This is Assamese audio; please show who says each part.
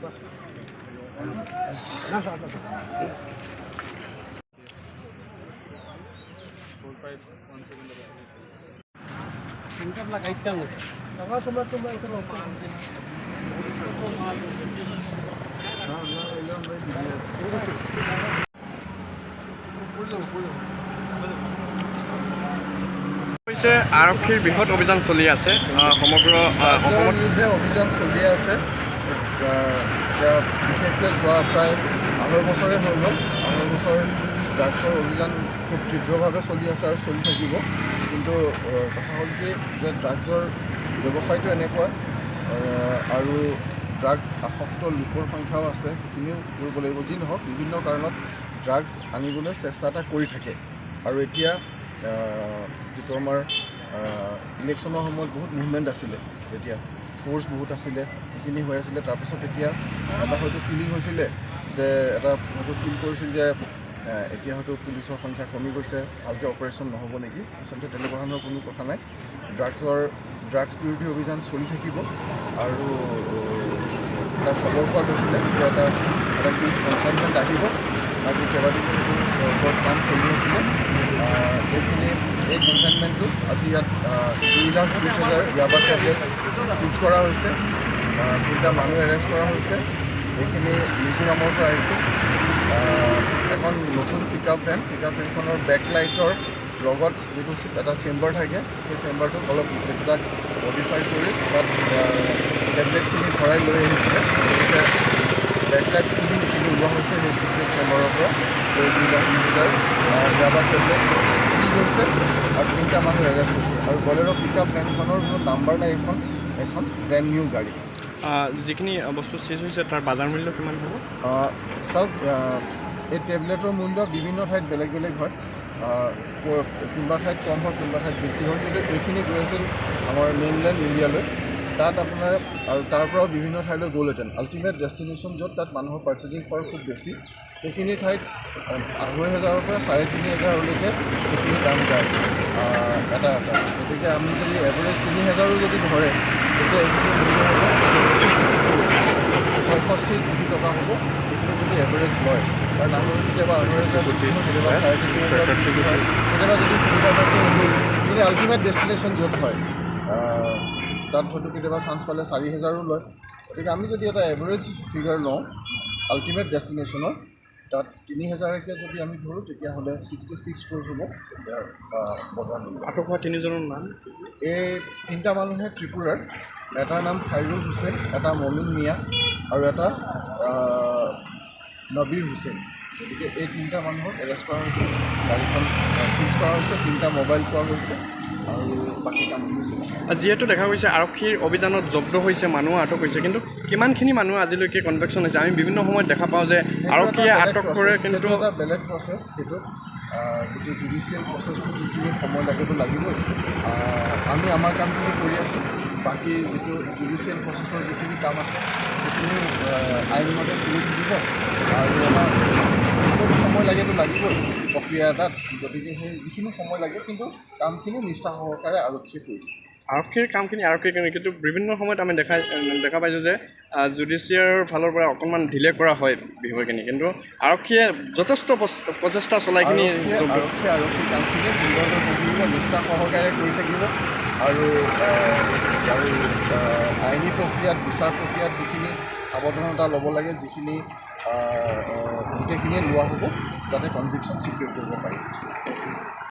Speaker 1: হৈছে আৰক্ষীৰ বৃহৎ অভিযান চলি আছে সমগ্ৰ
Speaker 2: ড্ৰাগছৰ
Speaker 1: অসমত।
Speaker 2: বিৰুদ্ধে অভিযান চলি আছে। এতিয়া বিশেষকৈ যোৱা প্ৰায় 2.5 বছৰে হৈ গ'ল। 2.5 বছৰ ড্ৰাগছৰ অভিযান খুব তীব্ৰভাৱে চলি আছে আৰু চলি থাকিব। কিন্তু কথা হ'ল কি যে ড্ৰাগছৰ ব্যৱসায়টো এনেকুৱা আৰু ড্ৰাগছ আসক্ত লোকৰ সংখ্যাও আছে, সেইখিনিও কৰিব লাগিব। যি নহওক, বিভিন্ন কাৰণত ড্ৰাগছ আনিবলৈ চেষ্টা এটা কৰি থাকে। আৰু এতিয়া যিটো আমাৰ ইলেকশ্যনৰ সময়ত বহুত মুভমেণ্ট আছিলে, তেতিয়া ফ'ৰ্চ বহুত আছিলে, সেইখিনি হৈ আছিলে। তাৰপাছত এতিয়া এটা হয়তো ফিলিং হৈছিলে যে এটা হয়তো ফিল কৰিছিল যে এতিয়া হয়তো পুলিচৰ সংখ্যা কমি গৈছে, ভালকৈ অপাৰেশ্যন নহ'ব নেকি। আচলতে তেনেকুৱা ধৰণৰ কোনো কথা নাই। ড্ৰাগছ বিৰোধী অভিযান চলি থাকিব। আৰু এটা খবৰ পোৱা গৈছিলে যে এটা হিউজ কনচাইনমেণ্ট আহিব। আজি কেইবাদিনো সেইটোৰ ওপৰত কাম চলি আছিলে। এইখিনি এই কনচাইনমেণ্টটো আজি ইয়াত 2,20,000 য়াবা টেবলেটছ চিজ কৰা হৈছে। তিনিটা মানুহ এৰেষ্ট কৰা হৈছে। এইখিনি মিজোৰামৰ পৰা আহিছে। এখন নতুন পিক আপ ভেন, পিক আপ ভেনখনৰ বেক লাইটৰ লগত যিটো এটা চেম্বাৰ থাকে, সেই চেম্বাৰটোক অলপ সেইবিলাক মডিফাই কৰি তাত টেবলেটখিনি ভৰাই লৈ আহিছিলে। গতিকে বেক লাইট খুলি যিখিনি ওলোৱা হৈছে, সেই চিক্ৰেট চেম্বাৰৰ পৰা এই 2,20,000 য়াবা টেবলেট চিজ হৈছে আৰু তিনিটা মানুহ এৰেষ্ট হৈছে। আৰু বলেৰ' পিক আপ ভেনখনৰ কোনো নাম্বাৰ নাই। এইখন এখন ব্ৰেণ্ড নিউ গাড়ী।
Speaker 1: যিখিনি বস্তু চিজ হৈছে, তাৰ বাজাৰ মূল্য কিমান হ'ব?
Speaker 2: চাওক, এই টেবলেটৰ মূল্য বিভিন্ন ঠাইত বেলেগ বেলেগ হয়। কোনোবা ঠাইত কম হয়, কোনোবা ঠাইত বেছি হয়। কিন্তু এইখিনি গৈ আছিল আমাৰ মেইনলেণ্ড ইণ্ডিয়ালৈ। তাত আপোনাৰ আৰু তাৰ পৰাও বিভিন্ন ঠাইলৈ গ'লহেঁতেন। আল্টিমেট ডেষ্টিনেশ্যন য'ত, তাত মানুহৰ পাৰ্চেচিং পাৱাৰ খুব বেছি। সেইখিনি ঠাইত 2,500ৰ পৰা 3,500লৈকে এইখিনি দাম যায় এটা এটা। গতিকে আমি যদি এভাৰেজ 3,000ৰো যদি ধৰে, তেতিয়া এইখিনি মূল্য হ'ব 66 ক্ৰ'ৰ, 66 কোটি টকা হ'ব এইখিনি যদি এভাৰেজ লয়। কাৰণ আমি কেতিয়াবা 2,500 বিক্ৰী হয়, কেতিয়াবা 3,500 বিক্ৰী হয়, কেতিয়াবা যদি সুবিধা পাইছে হয়তো। কিন্তু আল্টিমেট ডেষ্টিনেশ্যন য'ত হয়, তাত হয়তো কেতিয়াবা চান্স পালে 4,000ৰো লয়। গতিকে আমি যদি এটা এভাৰেজ ফিগাৰ লওঁ আল্টিমেট ডেষ্টিনেশ্যনৰ, তাত 3,000কৈ যদি আমি ধৰোঁ, তেতিয়াহ'লে 66 ক্ৰ'ৰ হ'ব ইয়াৰ বজাৰ মূল্য।
Speaker 1: আটক হোৱা তিনিজনৰ নাম?
Speaker 2: এই তিনিটা মানুহে ত্ৰিপুৰাৰ। এটাৰ নাম খাইৰুল হুছেইন, এটা মমিন মিয়া আৰু এটা নবীৰ হুছেইন। গতিকে এই তিনিটা মানুহক এৰেষ্ট কৰা হৈছে, গাড়ীখন চিজ কৰা হৈছে, তিনিটা মোবাইল পোৱা গৈছে আৰু বাকী কামখিনি চলি আছে।
Speaker 1: যিহেতু দেখা গৈছে আৰক্ষীৰ অভিযানত জব্দ হৈছে, মানুহ আটক হৈছে, কিন্তু কিমানখিনি মানুহ আজিলৈকে কনভিকশ্যন হৈছে? আমি বিভিন্ন সময়ত দেখা পাওঁ যে
Speaker 2: সেইটো এটা
Speaker 1: আৰক্ষীয়ে
Speaker 2: বেলেগ
Speaker 1: আটক কৰে
Speaker 2: process,
Speaker 1: কিন্তু
Speaker 2: সেইটো এটা বেলেগ প্ৰচেছ। সেইটো যিটো জুডিচিয়েল প্ৰচেছটো, যিখিনি সময় লাগেতো লাগিবই। আমি আমাৰ কামখিনি কৰি আছোঁ। বাকী যিটো জুডিচিয়েল প্ৰচেছৰ যিখিনি কাম আছে, সেইখিনি আইনমতে চলি থাকিব। আৰু এটা খুব সময় লাগেতো লাগিবই প্ৰক্ৰিয়া এটাত। গতিকে সেই যিখিনি সময় লাগে, কিন্তু কামখিনি নিষ্ঠা সহকাৰে আৰক্ষীয়ে কৰি থাকিব।
Speaker 1: আৰক্ষীৰ কামখিনি আৰক্ষীৰ কাম, কিন্তু বিভিন্ন সময়ত আমি দেখা দেখা পাইছোঁ যে জুডিচিয়াৰৰ ফালৰ পৰা অকণমান ঢিলে কৰা হয় বিষয়খিনি, কিন্তু আৰক্ষীয়ে যথেষ্ট প্ৰচেষ্টা চলাইখিনি
Speaker 2: আৰক্ষীয়ে আৰক্ষীৰ কামখিনি সুন্দৰকৈ কৰি থাকিব, নিষ্ঠা সহকাৰে কৰি থাকিব। আৰু আইনী প্ৰক্ৰিয়াত, বিচাৰ প্ৰক্ৰিয়াত যিখিনি সাৱধানতা ল'ব লাগে, যিখিনি গোটেইখিনিয়ে লোৱা হ'ব, যাতে কনভিকশ্যন চিকিউৰ কৰিব পাৰি।